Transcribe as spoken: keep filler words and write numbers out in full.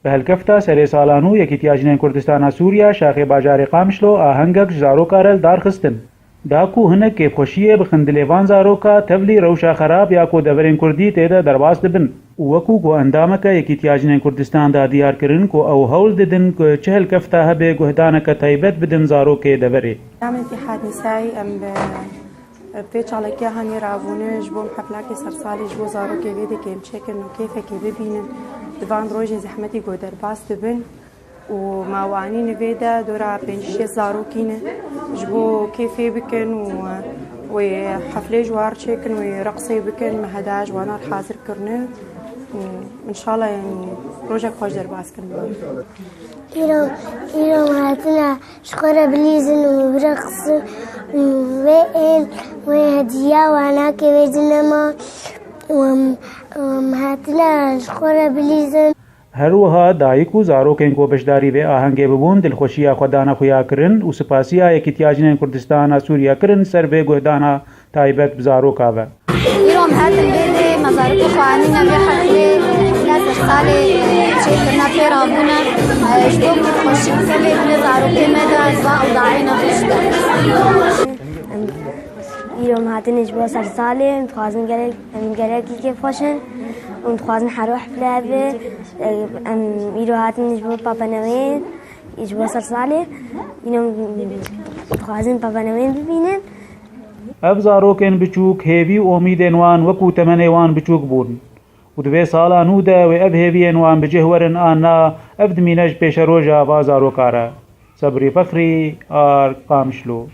Bi helkefta serê sala nû Yekîtiya Jinên Kurdistana Sûriya şaxê bajarê Qamişlo ahengek ji zaroka re li dar xistin. Da ku hinek kêfxweşiyê bixin dilê van zaroka, tevlî rewşa xerab ya ku deverên kurdî tê de derbas dibin. Û wekû ku endameke Yekîtiya Jinên Kurdistan da diyar kirin ku ew hewl didin ku çi helkefta hebe guhdaneke taybet bidin zarokê deverê. Endamê Îtîhad Nîsayî em bi pê çalakiya hanê rabûne ji bo em heflakê sersalê ji bo zarokê vê dikê em çêkin û kêfekê bibînin. Di van rojê zehmetî ku derbas dibin û ma wan nîne vê de dora pênc şêst zarokî ne ji bo kêfê bikin û wê heflê ji wan re çêkin, wê reqsê bikin, me heda ji wan re hazir kirine û înşallah, yanî, rojek xweş derbas kin. Îro, îro me hatine ji xwe re bilîzin û bireqsin û wê ên wê hediya wanakê wê cinema û em, em hatine ji xwe re bilîzin. Her wiha dayik û zarokên ku beşdarî vê ahengê bibûn, dilxweşiya xwe dane xuya kirin û spasiya Yekîtiya Jinên Kurdistana Sûriye kirin ser vê guhdana taybet bi zaroka ve. Îro em hatin vê dê, me zarokê xwe anîne vê heflê, hefla sersalê çêkirine pê rabûne, ji bo kêfxweşî bi kevê binê zarokê me de ez va ew dayîna xweş de. Îro em hatin ji bo sersalê, em dixwazin gelek, em gelekî kêfxweş in û em dixwazin her wiha hefle hebe. Em îro hatin ji bo Papa Newêl, ji bo sersalê, îno em dixwazin Papa Newêl bibînin. Ev zarokên biçûk hêvî û omîdên wan wekû temenê wan biçûk bûn û di vê sala nû de wê ev hêviyên wan bi cih werin an na, ev dimîne ji pêşeroja va zaroka re. Sebrî Fexrî, Ark, Qamişlo.